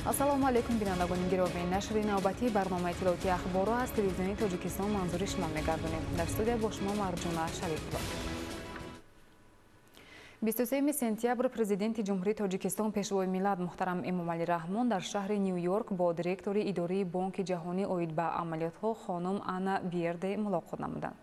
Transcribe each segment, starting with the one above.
Ассалому алайкум, бинандагони гиромӣ. Нашри навбатии барномаи иттилоотии ахборро аз телевизиони Тоҷикистон манзури шумо мегардонем. Дар студия бо шумо Марҷуна Шарипова. 23 сентябр Президенти Ҷумҳурии Тоҷикистон, Пешвои миллат муҳтарам Эмомалӣ Раҳмон дар шаҳри Ню-Йорк бо директори идории Бонки ҷаҳонӣ оид ба амалиётҳо хонум Анна Бьерде мулоқот намуданд.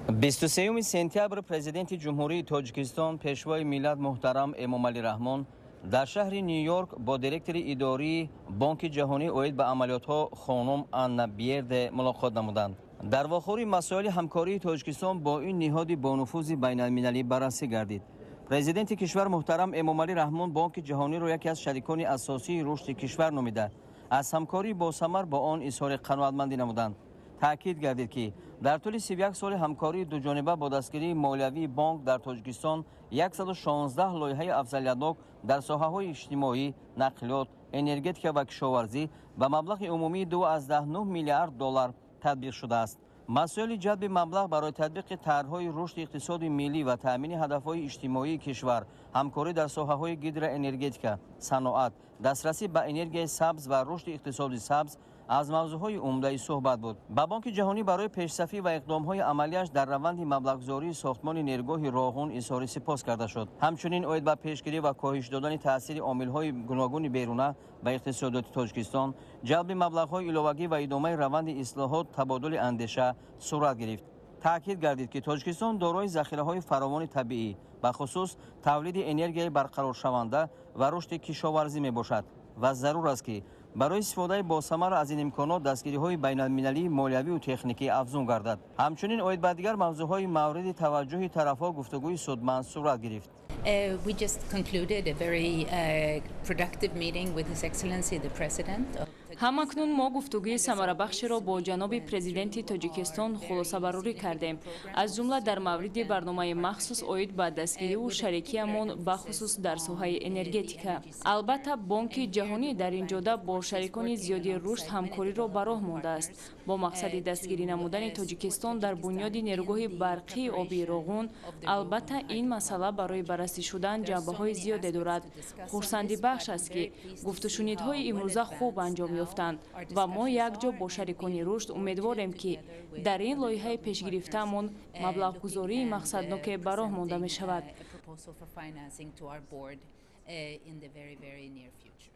23 сентябр Президенти Ҷумҳурии Тоҷикистон, Пешвои миллат муҳтарам Эмомалӣ Раҳмон дар шаҳри Ню-Йорк бо директори идории Бонки ҷаҳонӣ оид ба амалиётҳо хонум Анна Бьерде мулоқот намуданд. Дар вохӯрӣ масоили ҳамкории Тоҷикистон бо ин ниҳоди бонуфузи байналмилалӣ баррасӣ гардид. Президенти кишвар муҳтарам Эмомалӣ Раҳмон Бонки ҷаҳониро яке аз шарикони асосии рушди кишвар номида, аз ҳамкории босамар бо он изҳори қаноатмандӣ намуданд. Таъкид гардид, ки дар тӯли 31 соли ҳамкории дуҷониба бо дастгирии молиявии бонк дар Тоҷикистон 116 лоиҳаи афзалиятнок дар соҳаҳои иҷтимоӣ, нақлиёт, энергетика ва кишоварзӣ ба маблағи умумии 2,9 миллиард доллар татбиқ шудааст. Масоили ҷалби маблағ барои татбиқи тарҳҳои рушди иқтисоди миллӣ ва таъмини ҳадафҳои иҷтимоии кишвар, ҳамкорӣ дар соҳаҳои гидроэнергетика, саноат, дастрасӣ ба энергияи сабз ва рушди иқтисоди сабз аз мавзӯъҳои умдаи суҳбат буд. Ба Бонки ҷаҳонӣ барои пешсафӣ ва иқдомҳои амалиаш дар раванди маблағгузории сохтмони нерӯгоҳи Роғун изҳори сипос карда шуд. Ҳамчунин оид ба пешгирӣ ва коҳиш додани таъсири омилҳои гуногуни беруна ба иқтисодиёти Тоҷикистон, ҷалби маблағҳои иловагӣ ва идомаи раванди ислоҳот табодули андеша сурат гирифт. Таъкид гардид, ки Тоҷикистон дорои захираҳои фаровони табиӣ, бахусус тавлиди энергияи барқароршаванда ва рушди кишоварзӣ мебошад ва зарур аст, ки барои истифодаи босамар аз ин имконот дастгириҳои байналмилалии молиявию техникӣ афзун гардад. Ҳамчунин оид ба дигар мавзӯъҳои мавриди таваҷҷӯҳи тарафҳо гуфтугӯи судманд сурат гирифт. We just concluded a very productive meeting with His Excellency the President of Ҳамакнун мо гуфтугӯи самарабахшеро бо ҷаноби президенти Тоҷикистон хулосабарорӣ кардем, аз ҷумла дар мавриди барномаи махсус оид ба дастгириву шарикиамон, бахусус дар соҳаи энергетика. Албатта, Бонки ҷаҳонӣ дар ин ҷода бо шарикони зиёди рушд ҳамкориро ба роҳ мондааст бо мақсади дастгирӣ намудани Тоҷикистон дар бунёди нерӯгоҳи барқии обии Роғун. Албатта, ин масъала барои баррасӣ шудан ҷанбаҳои зиёде дорад. Хурсандибахш аст, ки гуфтушунидҳои имрӯза хуб анҷом ёфтанд ва мо якҷо бо шарикони рушд умедворем, ки дар ин лоиҳаи пешгирифтаамон маблағгузории мақсадноке ба роҳ монда мешавад. A proposal for financing to our board in the very, very near future.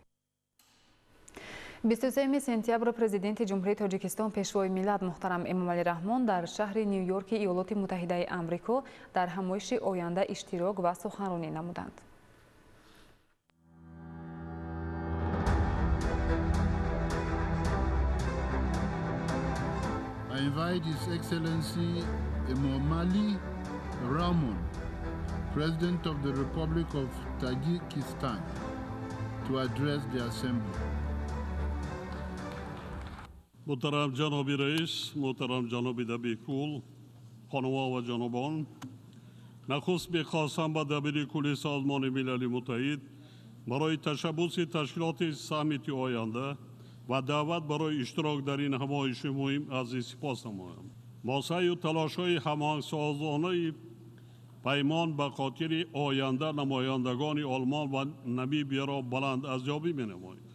23 сентябр Президенти Ҷумҳурии Тоҷикистон, Пешвои миллат муҳтарам Эмомалӣ Раҳмон дар шаҳри Ню-Йорки Иёлоти Муттаҳидаи Амрико дар ҳамоиши оянда иштирок ва суханронӣ намуданд. I invite His Excellency Emomali Rahmon, President of the Republic of Tajikistan, to address the Assembly. Муҳтарам ҷаноби раис, муҳтарам ҷаноби дабиркул, хонумҳо ва ҷанобон, нахуст мехостам ба дабири кулли Созмони Милали Муттаҳид барои ташаббуси ташкилоти саммити оянда ва даъват барои иштирок дар ин ҳамоиши муҳим арзи сипос намоям. Бо саъю талошҳои ҳамоҳангсозонаи Паймон ба хотири оянда намояндагони Олмон ва Намибияро баланд арзёбӣ менамоем.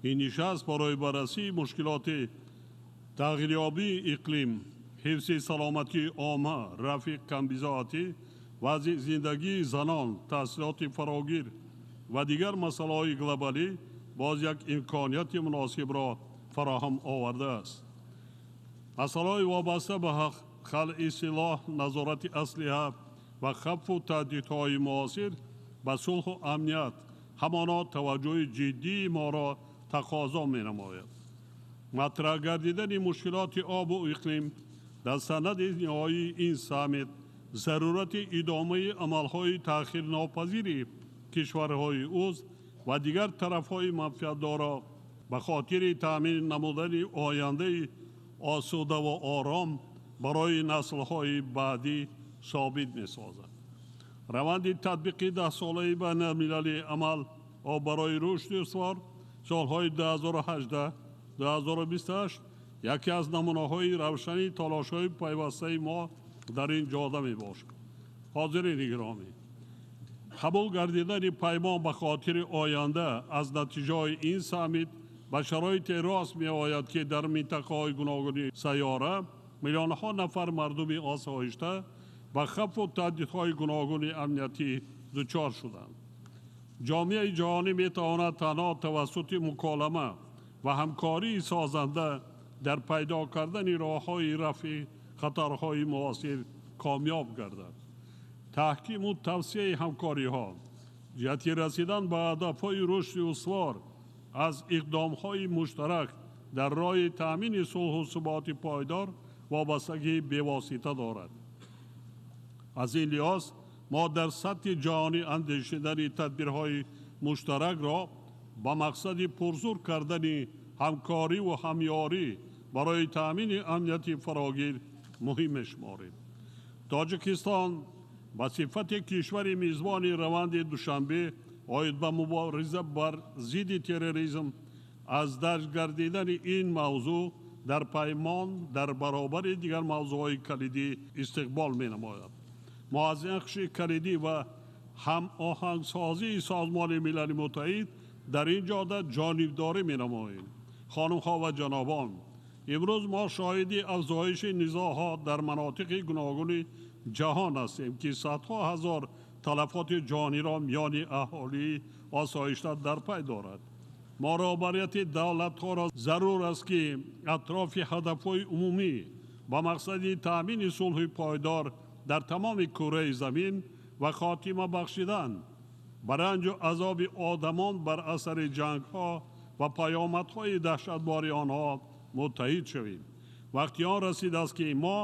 Ин нишаст барои баррасии мушкилоти тағйирёбии иқлим, ҳифзи саломатии омма, рафъи камбизоатӣ, вазъи зиндагии занон, таҳсилоти фарогир ва дигар масъалаҳои глобалӣ боз як имконияти муносибро фароҳам овардааст. Масъалаҳои вобаста ба халъи силоҳ, назорати аслиҳа ва хавфу таҳдидҳои муосир ба сулҳу амният ҳамоно таваҷҷӯҳи ҷиддии моро тақозо менамояд. Матраҳ гардидани мушкилоти обу иқлим дар санади ниҳоии ин саммит зарурати идомаи амалҳои таъхирнопазири кишварҳои узв ва дигар тарафҳои манфиатдорро ба хотири таъмин намудани ояндаи осуда ва ором барои наслҳои баъдӣ собит месозад. Раванди татбиқи даҳсолаи байналмилалии амал об барои рушди устувор солҳои 2018-2028 яке аз намунаҳои равшани талошҳои пайвастаи мо дар ин ҷода мебошад. Ҳозирини гиромӣ, Қабул гардидани паймон ба хотири оянда аз натиҷаҳои ин саммит ба шароите рост меояд, ки дар минтақаҳои гуногуни сайёра миллионҳо нафар мардуми осоишта ба хавфу таҳдидҳои гуногуни амниятӣ дучор шуданд. Ҷомеаи ҷаҳонӣ метавонад танҳо тавассути муколама ва ҳамкории созанда дар пайдо кардани роҳҳои рафъи хатарҳои муосир комёб гардад. Таҳкиму тавсияи ҳамкориҳо ҷиҳати расидан ба ҳадафҳои рушди устувор аз иқдомҳои муштарак дар роҳи таъмини сулҳу суботи пойдор вобастагии бевосита дорад. Аз ин лиҳоз мо дар сатҳи ҷаҳонӣ андешидани тадбирҳои муштаракро ба мақсади пурзур кардани ҳамкориву ҳамёрӣ барои таъмини амнияти фарогир муҳим мешуморем. Тоҷикистон ба сифати кишвари мизбони раванди Душанбе оид ба мубориза бар зидди терроризм аз дарҷ гардидани ин мавзӯъ дар паймон дар баробари дигар мавзӯъҳои калидӣ истиқбол менамояд. Мо аз нақши калидӣ ва ҳамоҳангсозии Созмони Милали Муттаҳид дар ин ҷода ҷонибдорӣ менамоем. Хонумҳо ва ҷанобон, имрӯз мо шоҳиди афзоиши низоъҳо дар манотиқи гуногуни ҷаҳон ҳастем, ки садҳо ҳазор талафоти ҷониро миёни аҳолии осоишта дар пай дорад. Мо роҳбарияти давлатҳоро зарур аст, ки атрофи ҳадафҳои умумӣ ба мақсади таъмини сулҳи пойдор дар тамоми кураи замин ва хотима бахшидан ба ранҷу азоби одамон бар асари ҷангҳо ва паёмадҳои даҳшатбори онҳо муттаҳид шавем. Вақти он расидааст, ки мо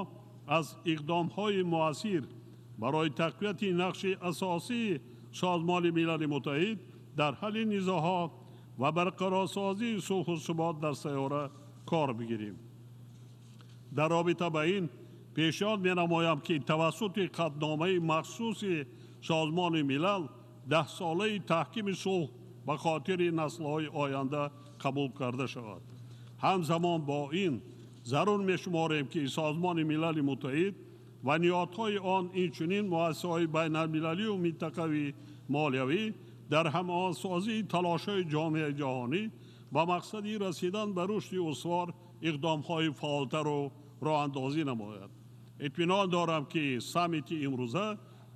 аз иқдомҳои муассир барои тақвияти нақши асосии Созмони Милали Муттаҳид дар ҳалли низоъҳо ва барқарорсозии сулҳу субот дар сайёра кор бигирем. Дар робита ба ин пешниҳод менамоям, ки тавассути қатъномаи махсуси Созмони Милал 10-солаи таҳкими сулҳ ба хотири наслҳои оянда қабул карда шавад. Ҳамзамон бо ин зарур мешуморем, ки Созмони Милали Муттаҳид ва ниҳодҳои он, инчунин муассисаҳои байналмилалию минтақавии молиявӣ дар ҳамоҳангсозии талошҳои ҷомеаи ҷаҳонӣ ба мақсади расидан ба рушди устувор иқдомҳои фаъолтарро роҳандозӣ намояд. Итминон дорам, ки саммити имрӯза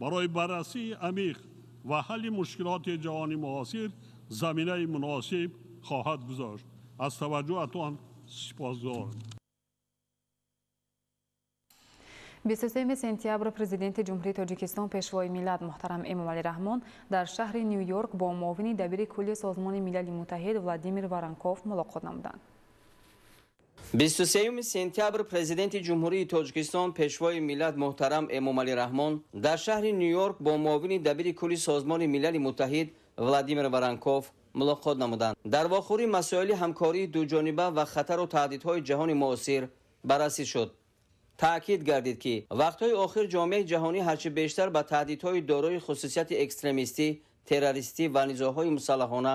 барои баррасии амиқ ва ҳалли мушкилоти ҷаҳони муосир заминаи муносиб хоҳад гузошт. Аз таваҷҷӯҳатон сипосгузорам. 23 сентябр президенти Ҷумҳурии Тоҷикистон Пешвои миллат муҳтарам Эмомалӣ Раҳмон дар шаҳри Ню-Йорк бо муовини дабири кулли Созмони Милали Муттаҳид Владимир Воронков мулоқот намуданд. 23 сентябр президенти Ҷумҳурии Тоҷикистон Пешвои миллат муҳтарам Эмомалӣ Раҳмон дар шаҳри Ню-Йорк бо муовини дабири кулли Созмони Милали Муттаҳид Владимир Воронков мулоқот намуданд. Дар вохӯрӣ масоили ҳамкории дуҷониба ва хатару таҳдидҳои ҷаҳони муосир баррасӣ шуд. Таъкид гардид, ки вақтҳои охир ҷомеаи ҷаҳонӣ ҳарчи бештар ба таҳдидҳои дорои хусусияти экстремистӣ, террористӣ ва низоъҳои мусаллаҳона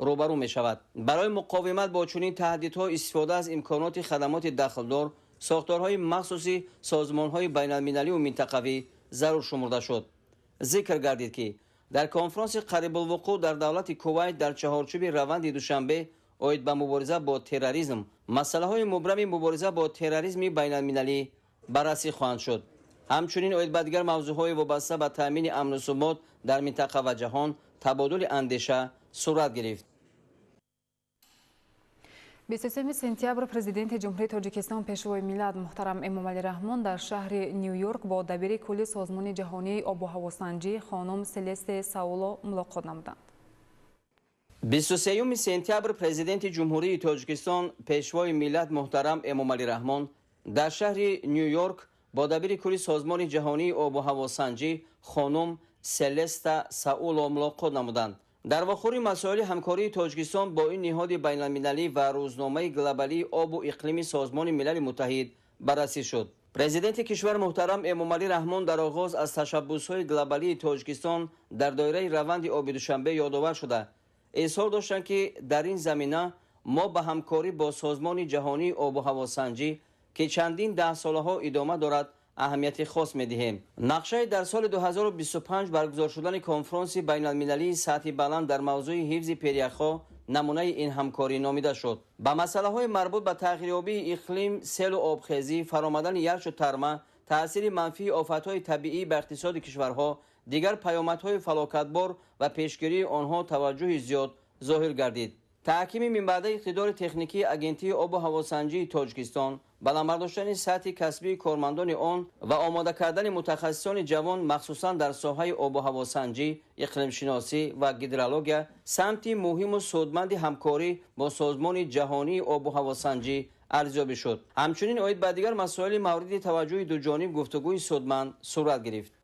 рӯбарӯ мешавад. Барои муқовимат бо чунин таҳдидҳо истифода аз имконоти хадамоти дахлдор, сохторҳои махсуси созмонҳои байналмилалию минтақавӣ зарур шумурда шуд. Зикр гардид, ки дар конфронси қарибулвуқӯъ дар давлати Кувайт дар чаҳорчӯби раванди Душанбе оид ба мубориза бо терроризм масъалаҳои мубрами мубориза бо терроризми байналмилалӣ баррасӣ хоҳанд шуд. Ҳамчунин оид ба дигар мавзӯъҳои вобаста ба таъмини амну субот дар минтақа ва ҷаҳон табодули андеша сурат гирифт. 23 сентябр президенти Ҷумҳурии Тоҷикистон Пешвои миллат муҳтарам Эмомалӣ Раҳмон дар шаҳри Ню-Йорк бо дабири кулли Созмони ҷаҳонии обуҳавосанҷӣ хонум Селесте Сауло мулоқот намуданд. 23 сентябр президенти Ҷумҳурии Тоҷикистон Пешвои миллат муҳтарам Эмомалӣ Раҳмон дар шаҳри Ню-Йорк бо дабири кулли Созмони ҷаҳонии обуҳавосанҷӣ хонум Селеста Сауло мулоқот намуданд. Дар вохӯрӣ масоили ҳамкории Тоҷикистон бо ин ниҳоди байналмилалӣ ва рӯзномаи глобалии обу иқлими Созмони Милали Муттаҳид баррасӣ шуд. Президенти кишвар муҳтарам Эмомалӣ Раҳмон дар оғоз аз ташаббусҳои глобалии Тоҷикистон дар доираи раванди оби Душанбе ёдовар шуда, изҳор доштанд, ки дар ин замина мо ба ҳамкорӣ бо Созмони ҷаҳонии обуҳавосанҷӣ, ки чандин даҳсолаҳо идома дорад, Аҳамияти хос медиҳем. Нақшаи дар соли 2025 баргузор шудани конфронси байналмилалии сатҳи баланд дар мавзӯи ҳифзи перияхҳо намунаи ин ҳамкорӣ номида шуд. Ба масъалаҳои марбут ба тағйирёбии иқлим, селу обхезӣ, фаромадани ярчу тарма, таъсири манфии офатҳои табиӣ ба иқтисоди кишварҳо, дигар паёмадҳои фалокатбор ва пешгирии онҳо таваҷҷӯҳи зиёд зоҳир гардид. Таҳкими минбаъдаи иқтидори техникии Агентии обу ҳавосанҷии Тоҷикистон, баланд бардоштани сатҳи касбии кормандони он ва омода кардани мутахассисони ҷавон, махсусан дар соҳаи обу ҳавосанҷӣ, иқлимшиносӣ ва гидрология, самти муҳиму судманди ҳамкорӣ бо Созмони ҷаҳонии обу ҳавосанҷӣ арзёбӣ шуд. Ҳамчунин оид ба дигар масоили мавриди таваҷҷӯҳи дуҷониб гуфтугӯи судманд сурат гирифт.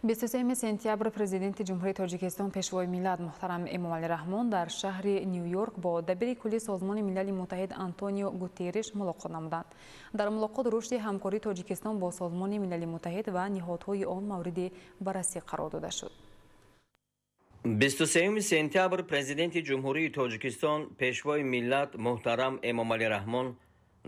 23 сентябр Президенти Ҷумҳурии Тоҷикистон, Пешвои миллат муҳтарам Эмомалӣ Раҳмон дар шаҳри Нью-Йорк бо дабири кулли Созмони Милали Муттаҳид Антонио Гутерриш мулоқот намуданд. Дар мулоқот рушди ҳамкории Тоҷикистон бо Созмони Милали Муттаҳид ва ниҳодҳои он мавриди баррасӣ қарор дода шуд. 23 сентябр Президенти Ҷумҳурии Тоҷикистон, Пешвои миллат муҳтарам Эмомалӣ Раҳмон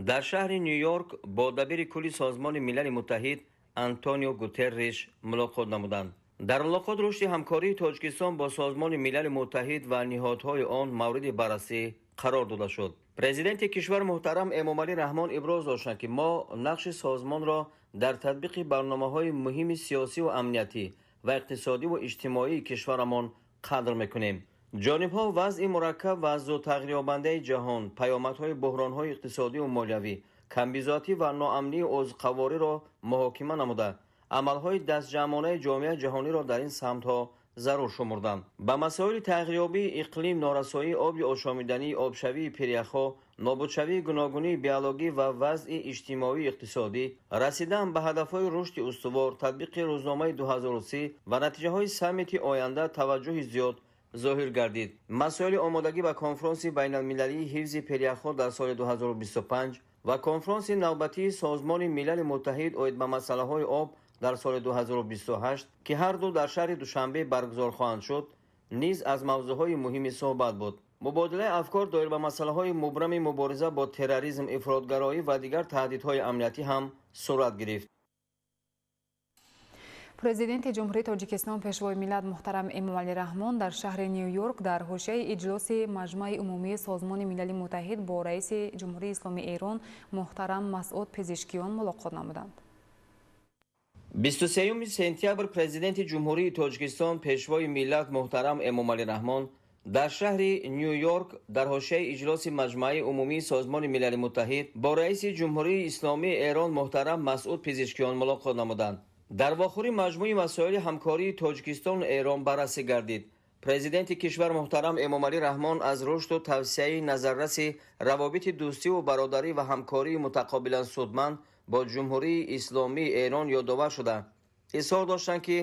дар шаҳри Нью-Йорк бо дабири кулли Созмони Милали Муттаҳид Антонио Гутерриш мулоқот намуданд. Дар мулоқот рушди ҳамкории Тоҷикистон бо Созмони Милали Муттаҳид ва ниҳодҳои он мавриди баррасӣ қарор дода шуд. Президенти кишвар муҳтарам Эмомалӣ Раҳмон иброз доштанд, ки мо нақши созмонро дар татбиқи барномаҳои муҳими сиёсиву амниятӣ ва иқтисодиву иҷтимоии кишварамон қадр мекунем. Ҷонибҳо вазъи мураккаб ва зудтағйирёбандаи ҷаҳон, паёмадҳои буҳронҳои иқтисодиву молиявӣ, камбизоатӣ ва ноамнии озуқавориро муҳокима намуда, амалҳои дастҷамъонаи ҷомеаи ҷаҳониро дар ин самтҳо зарур шумурданд. Ба масоили тағйирёбии иқлим, норасоии оби ошомиданӣ, обшавии пиряхҳо, нобудшавии гуногунии биологӣ ва вазъи иҷтимоию иқтисодӣ, расидан ба ҳадафҳои рушди устувор, татбиқи рӯзномаи 2030 ва натиҷаҳои саммити оянда таваҷҷӯҳи зиёд зоҳир гардид. Масоили омодагӣ ба конфронси байналмилалии ҳифзи пиряхҳо дар соли 2025 ва конфронси навбатии Созмони Милали Муттаҳид оид ба масъалаҳои об дар соли 2028, ки ҳарду дар шаҳри Душанбе баргузор хоҳанд шуд, низ аз мавзӯъҳои муҳими суҳбат буд. Мубодилаи афкор доир ба масъалаҳои мубрами мубориза бо терроризм, ифротгароӣ ва дигар таҳдидҳои амниятӣ ҳам сурат гирифт. Президенти Ҷумҳурии Тоҷикистон, Пешвои миллат муҳтарам Эмомалӣ Раҳмон дар шаҳри Нью-Йорк дар ҳошияи иҷлоси Маҷмаи умумии Созмони Милали Муттаҳид бо раиси Ҷумҳурии Исломии Эрон муҳтарам Масъуд Пезишкиён мулоқот намуданд. 23 сентябр Президенти Ҷумҳурии Тоҷикистон, Пешвои миллат муҳтарам Эмомалӣ Раҳмон дар шаҳри Нью-Йорк дар ҳошияи иҷлоси Маҷмаи умумии Созмони Милали Муттаҳид бо раиси Ҷумҳурии Исломии Эрон муҳтарам Масъуд Пезишкиён мулоқот намуданд. Дар вохӯрӣ маҷмӯи масоили ҳамкории Тоҷикистону Эрон баррасӣ гардид. Президенти кишвар муҳтарам Эмомалӣ Раҳмон аз рушду тавсеаи назарраси равобити дӯстиву бародарӣ ва ҳамкории мутақобилан судманд бо Ҷумҳурии Исломии Эрон ёдовар шуда, изҳор доштанд, ки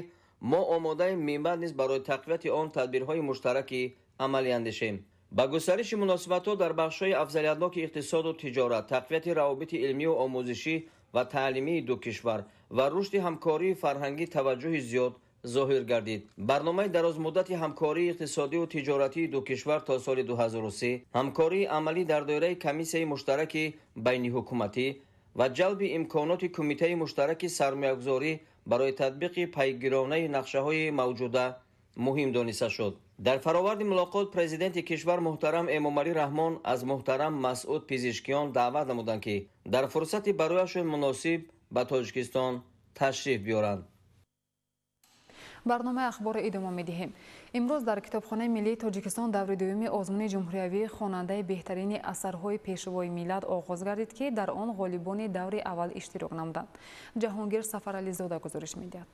мо омодаем минбаъд низ барои тақвияти он тадбирҳои муштараки амалӣ андешем. Ба густариши муносибатҳо дар бахшҳои афзалиятноки иқтисоду тиҷорат, тақвияти равобити илмию омӯзишӣ ва таълимии ду кишвар ва рушди ҳамкории фарҳангӣ таваҷҷӯҳи зиёд зоҳир гардид. Барномаи дарозмуддати ҳамкории иқтисодиву тиҷоратии ду кишвар то соли 2030, ҳамкории амалӣ дар доираи комиссияи муштараки байниҳукуматӣ ва ҷалби имконоти кумитаи муштараки сармоягузорӣ барои татбиқи пайгиронаи нақшаҳои мавҷуда муҳим дониста шуд. Дар фароварди мулоқот президенти кишвар муҳтарам Эмомалӣ Раҳмон аз муҳтарам Масъуд Пизишкиён даъват намуданд, ки дар фурсати барояшон муносиб ба Тоҷикистон ташриф биёранд. Барномаи ахборро идома медиҳем. Имрӯз дар Китобхонаи миллии Тоҷикистон даври дуюми озмуни ҷумҳуриявии хонандаи беҳтарини асарҳои Пешвои миллат оғоз гардид, ки дар он ғолибони даври аввал иштирок намуданд. Ҷаҳонгир Сафарализода гузориш медиҳад.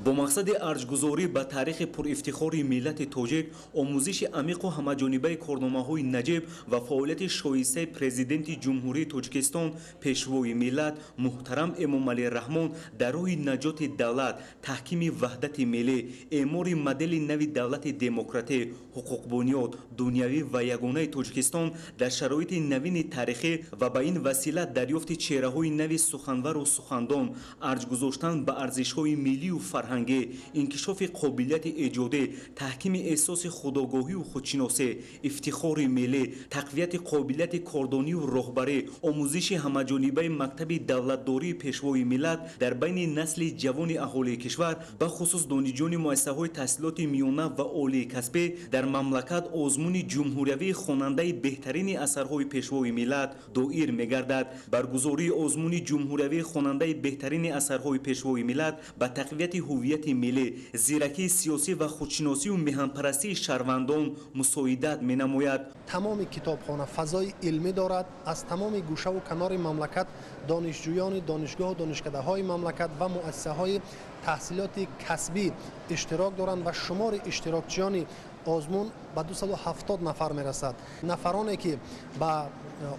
Бо мақсади арҷгузорӣ ба таърихи пурэфтихори миллати тоҷик, омӯзиши амиқу ҳамаҷонибаи корномаҳои наҷиб ва фаъолияти шоистаи Президенти Ҷумҳурии Тоҷикистон, Пешвои миллат муҳтарам Эмомалӣ Раҳмон дар роҳи наҷоти давлат, таҳкими ваҳдати миллӣ, эъмори модели нави давлати демократӣ, ҳуқуқбунёд, дунявӣ ва ягонаи Тоҷикистон дар шароити навини таърихӣ ва ба ин васила дарёфти чеҳраҳои нави суханвару сухандон, арҷ гузоштан ба арзишҳои миллию фарҳангӣ фарҳангӣ, инкишофи қобилияти эҷодӣ, таҳкими эҳсоси худогоҳию худшиносӣ, ифтихори миллӣ, тақвияти қобилияти кордонию роҳбарӣ, омӯзиши ҳамаҷонибаи мактаби давлатдории Пешвои миллат дар байни насли ҷавони аҳолии кишвар, бахусус донишҷӯёни муассисаҳои таҳсилоти миёна ва олии касбӣ дар мамлакат озмуни ҷумҳуриявии хонандаи беҳтарини асарҳои Пешвои миллат доир мегардад. Баргузории озмуни ҷумҳуриявии хонандаи беҳтарини асарҳои Пешвои миллат ба тақвияти ҳуввияти миллӣ, зиракии сиёсӣ ва худшиносию меҳанпарастии шаҳрвандон мусоидат менамояд. Тамоми китобхона фазои илмӣ дорад. Аз тамоми гӯшаву канори мамлакат донишҷӯёни донишгоҳу донишкадаҳои мамлакат ва муассисаҳои таҳсилоти касбӣ иштирок доранд ва шумори иштирокчиёни озмун ба 270 нафар мерасад. Нафароне ки ба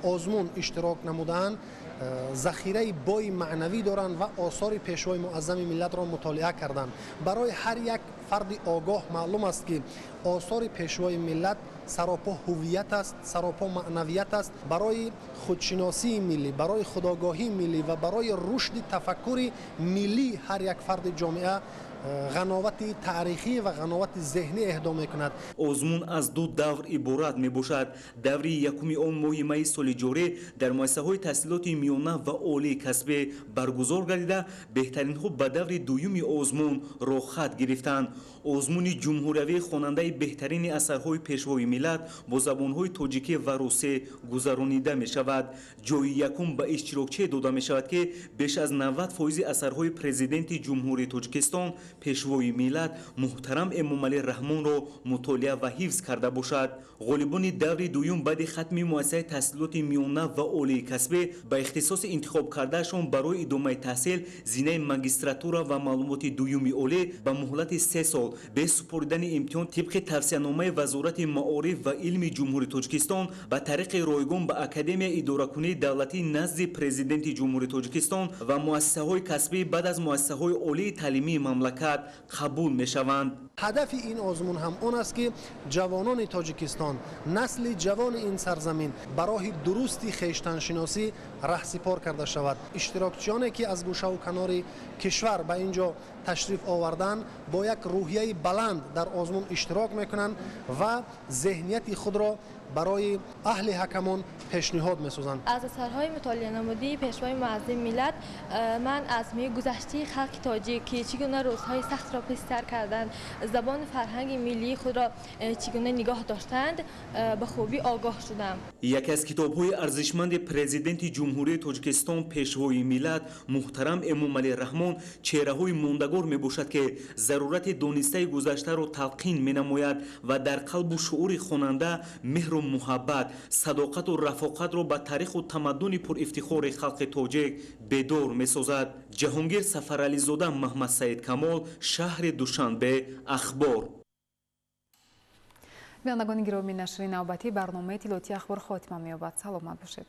озмун иштирок намудаанд, захираи бои маънавӣ доранд ва осори Пешвои муаззами миллатро мутолиа карданд. Барои ҳар як фарди огоҳ маълум аст, ки осори Пешвои миллат саропо ҳуввият аст, саропо маънавият аст. Барои худшиносии миллӣ, барои худогоҳии миллӣ ва барои рушди тафаккури миллии ҳар як фарди ҷомеа ғановати таърихӣ ва ғановати зеҳнӣ эҳдо мекунад. Озмун аз ду давр иборат мебошад. Даври якуми он моҳи майи соли ҷорӣ дар муассисаҳои таҳсилоти миёна ва олии касбӣ баргузор гардида, беҳтаринҳо ба даври дуюми озмун роҳхат гирифтанд. Озмуни ҷумҳуриявии хонандаи беҳтарини асарҳои Пешвои миллат бо забонҳои тоҷикӣ ва русӣ гузаронида мешавад. Ҷои якум ба иштирокчие дода мешавад, ки беш аз 90% асарҳои Президенти Ҷумҳурии Тоҷикистон, Пешвои миллат муҳтарам Эмомалӣ Раҳмонро мутолиа ва ҳифз карда бошад. Ғолибони даври дуюм баъди хатми муассисаи таҳсилоти миёна ва олии касбӣ ба ихтисоси интихобкардаашон барои идомаи таҳсил зинаи магистратура ва маълумоти дуюми олӣ ба муҳлати 3 сол бе супоридани имтиҳон тибқи тавсияномаи Вазорати маориф ва илми Ҷумҳурии Тоҷикистон ба тариқи ройгон ба Академияи идоракунии давлатӣ назди Президенти Ҷумҳурии Тоҷикистон ва муассисаҳои касбӣ баъд аз муассисаҳои олии таълимии мамлакат қабул мешаванд. Ҳадафи ин озмун ҳам он аст, ки ҷавонони Тоҷикистон, насли ҷавони ин сарзамин ба роҳи дурусти хештаншиносӣ раҳсипор карда шавад. Иштирокчиёне ки аз гӯшаву канори кишвар ба ин ҷо ташриф оварданд, бо як рӯҳияи баланд дар озмун иштирок мекунанд ва зеҳнияти худро барои аҳли ҳакамон пешниҳод месозанд. Аз асарҳои мутолианамудии Пешвои муаззими миллат ман аз гузаштаи халқи тоҷик, ки чӣ гуна рӯзҳои сахтро пештар карданд, забону фарҳанги миллии худро чӣ гуна нигоҳ доштанд, ба хубӣ огоҳ шудам. Яке аз китобҳои арзишманди Президенти Ҷумҳурии Тоҷикистон, Пешвои миллат муҳтарам Эмомалӣ Раҳмон чеҳраҳои мондагор мебошад, ки зарурати донистаи гузаштаро талқин менамояд ва дар қалбу шуури хонанда меҳру муҳаббат, садоқату рафоқатро ба таъриху тамаддуни пурифтихори халқи тоҷик бедор месозад. Ҷаҳонгир Сафарализода, Маҳмадсаид Камол, шаҳри Душанбе, Ахбор. Бинандагони гиромӣ, нашри навбатии барномаи иттилоотии Ахбор хотима меёбад. Саломат бошед.